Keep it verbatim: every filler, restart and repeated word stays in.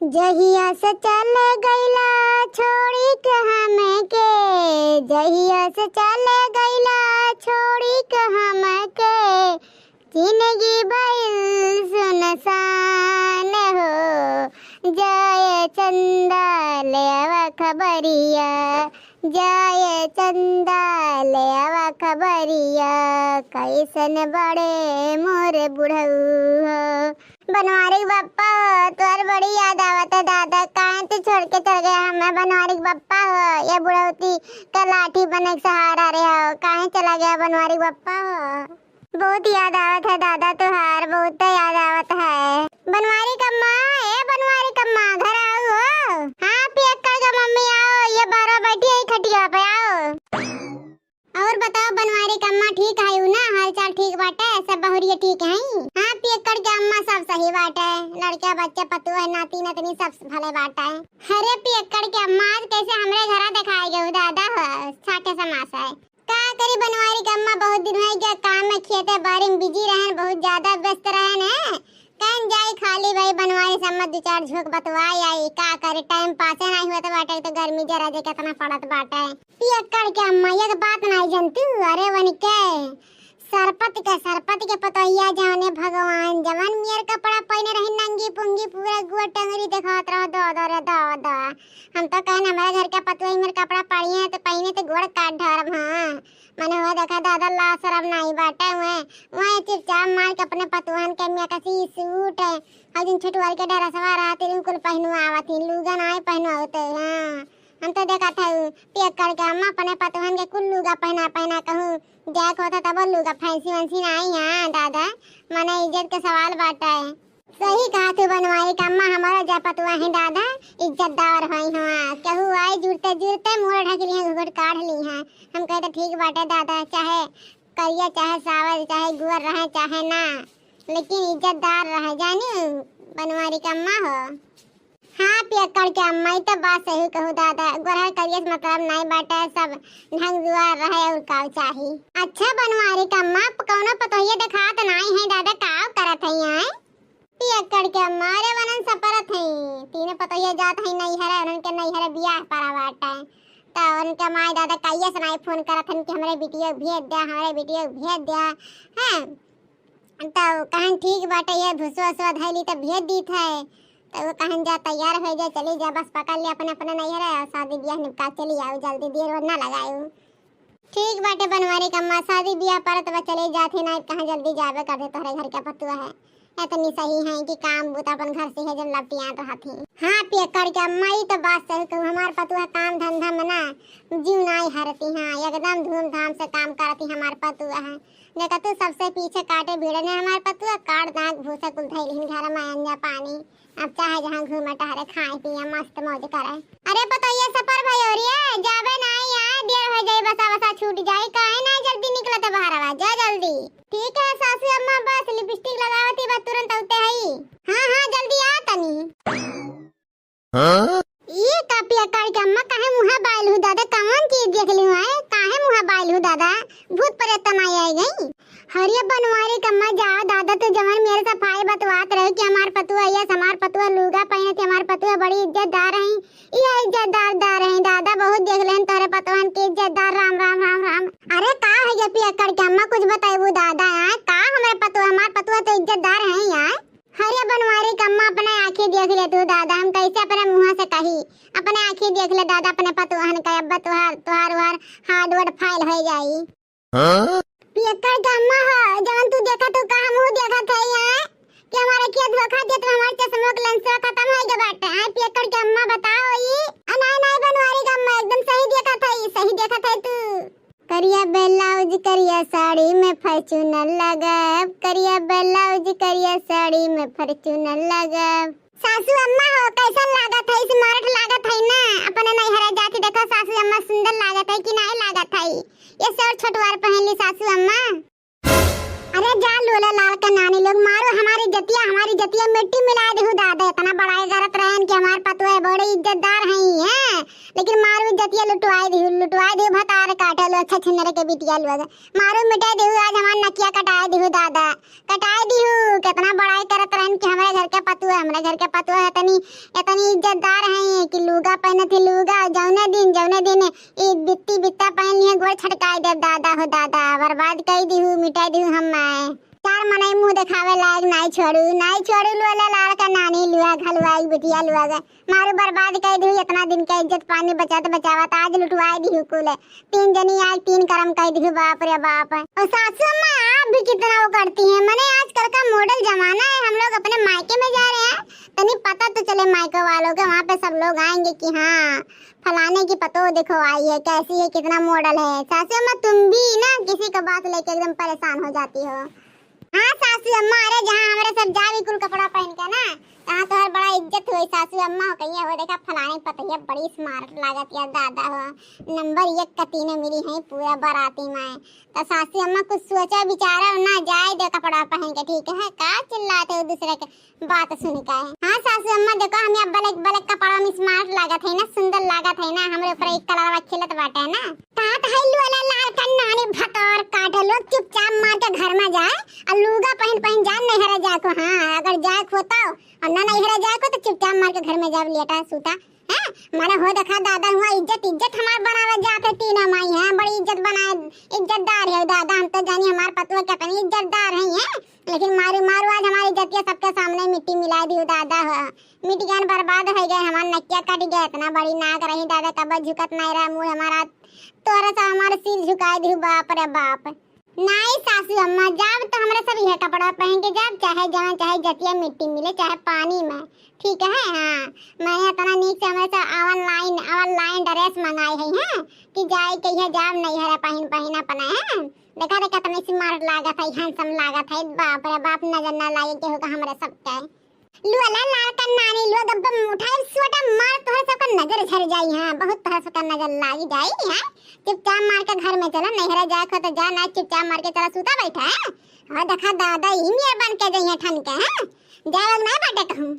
जहिया से चल गइला छोड़ी के हमके, जहिया से चल गइला छोड़ी के हमके, जिंदगी भइल सुनसान हो। जाए चंदा ले आवा खबरिया, जाए चंदा ले आवा खबरिया, कैसन बड़े मोर बुढ़ऊ हो। बनवारी के बप्पा हो, तोहर बड़ी याद आवत है दादा, काहे तू छोड़ के चल गया हमें बनवारी के बप्पा हो? ये बुढ़ौती का लाठी बने के सहारा रहे हो, काहे चला गया बनवारी के बप्पा हो? बहुत याद आवत है दादा तोहार, बहुत याद आवत है। बनवारी कम्मा, ए बनवारी कम्मा, घर आओ हो। हाँ पियक्कड़ के मम्मी आओ, ये बाहर बैठी है खटिया पे आओ। और बताओ बनवारी कम्मा ठीक है ना, हाल चाल ठीक बाटे, सब बहुरिया ठीक है? हाँ पियक्कड़ के अम्मा सब सही बाटे, लड़का बच्चा पतोह नाती नतनी सब भले बाटे। अरे पियक्कड़ के अम्मा आज कैसे हमरे घरा दिखाए गए दादा हो, छाटे समास है। का करी बनवारी के अम्मा, बहुत दिन होइ गया काम में खेते बारी में बिजी रहन, बहुत ज्यादा व्यस्त रहन है। कहन जाई खाली भाई बनवारी से अम्मा दू चार झोंक बतवाई आई, का करी टाइम पासे नाहीं होत बाटे, तो गर्मी जरा जे कितना पड़त बाटे। पियक्कड़ के अम्मा एक बात नाहीं जनतू, अरे वनिके सरपत के, सरपत के पतोहिया जाने भगवान, जवन मेर कपड़ा पहिने रही नंगी पुंगी पूरा गोड़ टंगरी देखात रहो, दो दो रे दो दो। हम तो कहन हमारे घर के पतोही मेर कपड़ा पहिने तो पहिने तो गोड़ काट ढारब, हाँ। मने हुआ देखा दादा ला शरम नाहीं बाटे, वह, वह चुपचाप मार के अपने पतोहन के मियाँ कसी सूट है, और जिन छुटवार के डरसवा रहती कुल पहिनवावत ही, लुगा नाहीं पहिनवावते, हाँ। हम तो देखत है पियक्कड़ के अम्मा अपने पतोहन के कुल लुगा पहिना पहिना कहूँ जाए के होता तब लुगा फैंसी वैंसी नाहीं है दादा, मने इज्जत के सवाल बाटे। सही कहा तू बनवारी के अम्मा, हमारा जा पतोह ही दादा इज्जतदार होई हुआ, केहू आई जुरते जुरते मोर ढक ली है, घुघुट काढ़ ली है। हम कहते ठीक बाटे दादा, चाहे करिया चाहे सावर चाहे गुअर रहे चाहे ना, लेकिन इज्जतदार रहे, जानी बनवारी के अम्मा हो। हाँ पियक्कड़ के अम्मा, ई तो बात सही कहू दादा, गोरहर करिया से मतलब नाहीं बाटे, सब ढंग जुआर रहे और काव चाही। अच्छा बनवारी के अम्मा, प-, कौनो पतोहिया देखात नाहीं है दादा, काव करत है यहाँ? पियक्कड़ के अम्मा, अरे वनन सपरत है, तीनों पतोहिया जात है नैहरे, उनके नैहरे बियाह पड़ा बाटे, तो उनके माई दादा कहिए से नाहीं फोन करत हन कि हमरे बिटिया भेज द्या, हमरे बिटिया भेज द्या, हैं? तो कहन ठीक बाटे, ये भुसवा उसवा धैली तो भेज दीत है। तो वो कहन जा तैयार हो जा, चली जा, बस पकड़ ले अपने अपने नैहरे और शादी ब्याह निपटा चली आओ जल्दी, देर और ना लगाओ। ठीक बाटे बनवारी के अम्मा, शादी ब्याह परत बा चले जात ही, नाहीं कहाँ जल्दी जाबे कर दे, तोहरे घर के पतोह है। इतनी सही है कि काम बूता अपन घर से है जब लपटियात रहत ही। हाँ पियक्कड़ के अम्मा, ई तो बात सही कहू, हमार पतोह काम धंधा में ना जीव नाहीं हरती, हाँ एकदम धूमधाम से काम करती हमार पतोह है। देखा तू सबसे पीछे काटे भिड़ने हमार पतोह, काट दांत भूसा कुल धइल हिन घर में अंजा पानी। अब चाहे जहाँ घूमे टहरे, खाए पिए, मस्त मौज करे। अरे पतोहिया सपर भई हो रे, जाबे नाहीं यार, देर हो जाई, बसा बसा छूट जाई, काहे नाहीं जल्दी निकलत बहरवा, जा जल्दी। ठीक है सासू अम्मा, बस लिपस्टिक लगावती बा, तुरंत औते हई। हाँ हाँ जल्दी आ तनी। हाँ? ई का पियक्कड़ के अम्मा, काहे मुँह बाइल हू दादा? कवन चीज देख ली है? काहे मुँह बाइल हू दादा? भूत प्रेत त नाहीं आइ गई? अरे बनवारी के अम्मा, जाओ दादा, तू जवन मेरे सफाई बतवात रहे कि हमार पतोह, यस, हमार पतोह लुगा पहिनत ही, हमार पतोह बड़ी इज्जतदार है, यह इज्जतदार दार है दादा, बहुत देख लेन तोहरे पतोहन के इज्जतदार, राम राम राम राम। अरे का है ये पियक्कड़ के अम्मा, कुछ बताइबू दादा, आय? का हमरे पतोह, हमार पतोह तो इज्जतदार है, आय? अरे बनवारी के अम्मा, अपने आँखी देख ले तू दादा, हम कैसे अपने मुँह से कही? अपने आँखी देख ले दादा, अपने पतोहन का, अब तोहार, तोहार, उहार हार्ड वर्ड फाइल हो जाई। हाँ? पियक्कड़ के अम्मा हो, जवन तू देखत हो का हमहू देखत है यहाँ, कि हमारे किया धोखा देत में हमारे चश्मों के लेंसवा खतम हो गया बाटे। आय पियक्कड़ के अम्मा बताओ ई। आ नाहीं, नाहीं बनवारी के अम्मा, एकदम सही देखत है, सही देखत है तू। करिया ब्लाउज करिया साड़ी में फॉर्च्यूनर लगब, करिया ब्लाउज करिया साड़ी में फॉर्च्यूनर लगब। सासू अम्मा हो, कैसन लागत है? स्मार्ट लागत है ना? अपने नैहरा जाती देखो सासू अम्मा सुंदर लागत है कि नाहीं लागत है? ये सर छोटवार पहन ली सासू अम्मा। अरे जा लोला लाल के नानी लोग, मारो हमारी जतिया, हमारी जतिया मिट्टी मिला देहू दादा। इतना बड़ाई करत रहन कि हमार पतोह बड़े इज्जतदार हैं, हैं? लेकिन मारू इज्जतिया लुटवाए दिहू, लुटवाए दिहू भतार काटे लो, अच्छा छिनर के बिटिया लोग। मारू मिटाए दिहू, आज हमार नकिया कटाए दिहू दादा, कटाए दिहू। कितना बड़ाई करत रहन कि हमरे घर के पतुआ, हमरे घर के पतुआ इतनी, इतनी इज्जतदार है कि लूगा पहनत ही लूगा, जौने दिन, जौने दिन ई बित्ती बित्ता पहन लिए गोड़ छटकाए देब दादा हो दादा, बर्बाद कई दिहू, मिटाए दिहू हम माए। चार मनई मुंह देखावे लायक नाई छोड़ू, नाई छोड़ू लुआ ला लाल का नानी लुआ घलुआ एक बिटिया लुआ गे। मारू बर्बाद कई दिहू इतना दिन का इज्जत पानी बचत बचावत आज लुटवाए दिहू कुल। तीन जनी आज तीन करम कई दिहू बाप रे बाप। और सासू अम्मा आप भी कितना वो करती हैं, मने आजकल का मॉडल जमाना है, हम लोग अपने मायके में जा रहे हैं, तनी पता तो चले मायके वालों के, वहाँ पे सब लोग आएंगे कि हाँ फलाने की पतोह देखो आई है, कैसी है, कितना मॉडल है। सासू अम्मा तुम भी ना किसी का बात लेके एकदम परेशान हो जाती हो। हाँ सासू अम्मा, अरे जहाँ हमरे सब जावी कुल कपड़ा पहन के ना, तहाँ तोहर बड़ा इज्जत हुई सासू अम्मा। हो कहिए हो देखा फलाने पतोहिया बड़ी स्मार्ट लागत या दादा हो, नंबर एक कतीने मिली है पूरा बाराती में। तो सासू अम्मा कुछ सोचा विचारा ना, जाए दे कपड़ा पहन के, ठीक है? का चिल्लाते हो दूसरे के बात सुन के? हाँ सासू अम्मा देखो हमें अब बलक बलक कपड़ा में स्मार्ट लागत है ना, सुंदर लागत है ना, हमरे ऊपर एक कलरवा खिलत बाटे ना। कहत है लुअला लाल का नानी भतौर काटे लोग, चुपचाप मार के घर में जाए और लूगा पहन पहन जान नैहरा जाए को। हाँ अगर जाए को होता और ना नैहरा जाए को तो चुपचाप मार के घर में जाए लेटा सूता। हैं? माने हो देखा दादा हुआ इज्जत इज्जत हमार बनावे जात है तीनों माई हैं, बड़ी इज्जत बनाए, इज्जतदार है दादा। हम तो जानी हमार पतुआ कितनी इज्जतदार है, हैं? लेकिन मारू मारू आज हमारी इज्जतिया सबके सामने मिट्टी मिला दी दादा हो। मिट गए बर्बाद हो गए, हमार नकिया कट गया, इतना बड़ी नाक रही दादा कब झुकत नहीं रहा मुँह हमारा, तोरा सब हमारे सिर झुकाए दी बाप रे बाप। नाई सासू अम्मा, जाब तो हमरा सब यह कपड़ा पहन के जाब, चाहे जहाँ चाहे जतिया मिट्टी मिले, चाहे पानी में, ठीक है? हाँ, मैंने इतना नीक से हमरा सब online, online dress मंगाए है, हैं? कि जाए के यह जाब नहीं है पहन पहन अपना, हैं? देखा रे कितना स्मार्ट लागत है, हैंडसम लागत है, बाप रे बाप, नजर ना लागे केहू का हमरा सब के। लुअला लाल का नानी लोग अब उठाए सोटा मार तोहर सबका नजर झर जाई, हाँ, बहुत तोहर सबका नजर लागी जाई, हाँ। चुपचाप मार के घर में चला, नैहरा जाए को तो जा, ना चुपचाप मार के चला, सूता बैठा है। और देखा दादा ही मेर बन के जइहे ठन के, हाँ। जाए ना बाटे कहूँ।